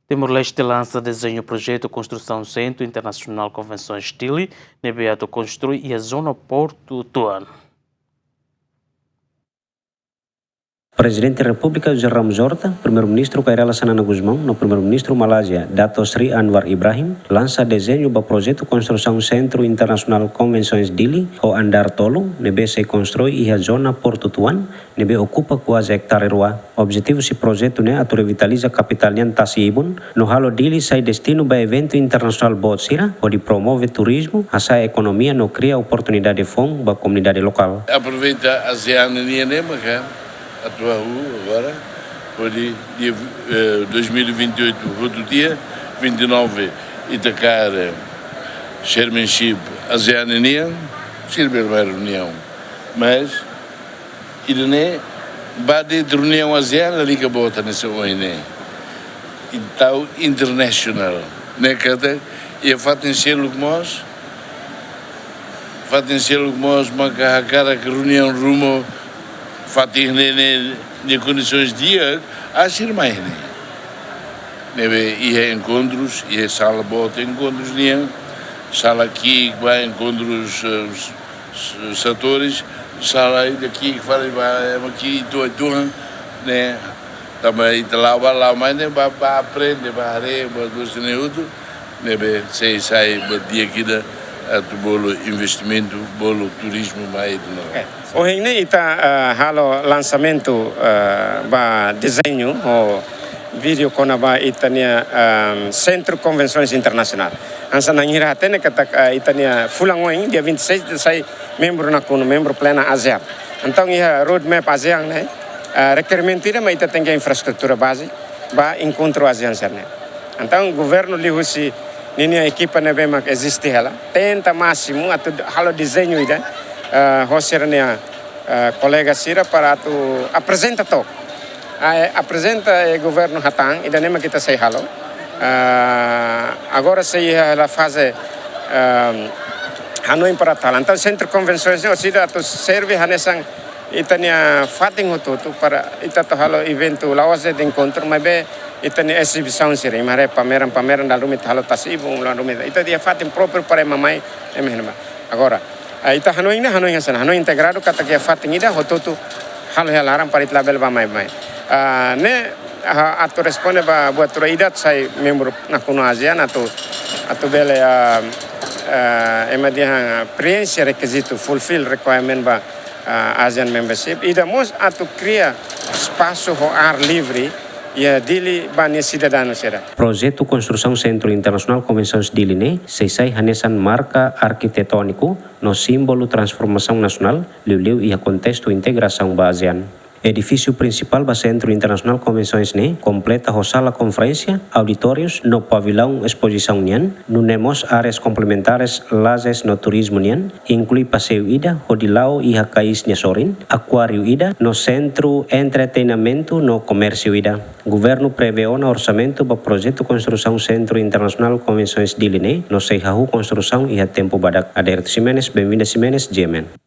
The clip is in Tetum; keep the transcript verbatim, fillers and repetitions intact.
Timor-Leste lansa dezeñu projetu konstrusaun Sentru Internasionál Konvensoens Dili, ne'ebé atu konstrui iha zona Portu Tuan. Prezidente Repúblika José Ramos Horta, Primeiru-Ministru Kay Rala Xanana Gusmão no Primeiru-Ministru Malázia Dato Sri Anwar Ibrahim lansa dezeñu ba projetu konstrusaun Sentru Internasionál Konvensoens Dili ho andár tolu, ne'ebé sei konstrui iha zona Portu Tuan, ne'ebé okupa kuaze ektare rua. Objetivu husi projetu ne'e atu revitaliza kapitál nian tasi-ibun, no halo Dili sai destinu ba eventu internasionál boot sira, hodi promove turizmu, hasa'e ekonomia no kria oportunidade foun ba komunidade lokál. Aproveita ASEAN nian ne'e maka atu hahú agora, hodi dia, eh, dois mil e vinte e oito hotu tiha, vinte e nove ita kaer chairmanship ASEAN nian, sira bele mai reuniaun. Mas ida-ne'e ba de'it reuniaun ASEAN lalika boot hanesan ohin ne'e. Entaun international. Ne'e katak iha fatin seluk mós, fatin seluk mós maka hakarak reuniaun ruma fatin ne'e, ne'e, ne'e kondisoens di'ak, ah, sira mai ne'e. Ne'ebé iha enkontrus, iha sala boot enkontrus nian, sala ki'ik ba enkontrus, eh, s-, s-, setores, sala ida ki'ik fali ba ema ki'ik tua-tuan, ne'e, tanba ita la'o bá la'o mai ne'e ba, ba aprende, ba haree, ba duas ne'e hotu, ne'ebé sei sai ba di'ak ida atu bolu investimentu, bolu turizmu mai ida-ne'e. Oke. Ohin ne'e ita, eh, halo lansamentu, eh, ba dezeñu ho vídeo kona-ba ita-nia, ehm, Sentru Konvensoens Internasionál. Hanesan na'in hira hatene katak, eh, ita-nia fulan oin, dia vinte e seis, ita sai membru nakonu, membru plena ASEAN. Entaun iha roadmap ASEAN ne'e, eh, rekerimentu ida mak ita tenke infraestrutura baze ba enkontru ASEAN sira-ne'e. Entaun governu liuhusi ninia ekipa ne'ebé mak eziste hela, tenta másimu atu halo dezeñu ida, eh, ho sira-nia, eh, kolega sira para atu aprezenta took. Ah, eh, aprezenta, eh, governu hatán, ida-ne'e mak ita sei halo. Ah, agora sei iha hela faze, ehm, hanoin para atu halo. Entaun Sentru Konvensoens ne'e orsida atu serve hanesan ita-nia fatin hotu-hotu para ita atu halo eventu la'ós de'it enkontru, maibé ita-nia ezibisaun sira, imi haree pameran-pameran dala ruma ita halo tasi-ibun, dala ruma ita iha fatin própriu para ema mai, ema iha ne'ebá. Agora, ah, ita hanoin ne'e, hanoin hanesan, hanoin integradu katak iha fatin ida hotu-hotu halo iha laran para ita labele bá mai, mai. Ah, ne'e, ah, atu responde ba buat rua ida atu sai membru nakonu ASEAN atu, atu bele, ah, ah, ema dehan, ah, preenxe rekizitu, fulfill requirement ba, ah, ASEAN membership. Ida mós atu kria espasu ho ar livre iha Dili ba nia sidadaun sira. Projetu konstrusaun Sentru Internasionál Konvensoens Dili ne'e sei sai hanesan marka arkitetóniku no símbolu transformasaun nasionál, liuliu iha kontestu integrasaun ba ASEAN. Edifísiu prinsipál ba Sentru Internasionál Konvensoens ne'e kompleta ho sala konferénsia, auditórius no pavilaun espozisaun nian, nune'e mós áreas komplementares lazer no turizmu nian, inklui paseiu ida hodi la'o iha kais nia sorin, akuáriu ida no sentru entretenimentu no komérsiu ida. Governu prevee ona orsamentu ba projetu konstrusaun Sentru Internasionál Konvensoens Dili ne'e, no sei hahú konstrusaun iha tempu badak. Adérito Ximenes, Benvinda Ximenes, G M N.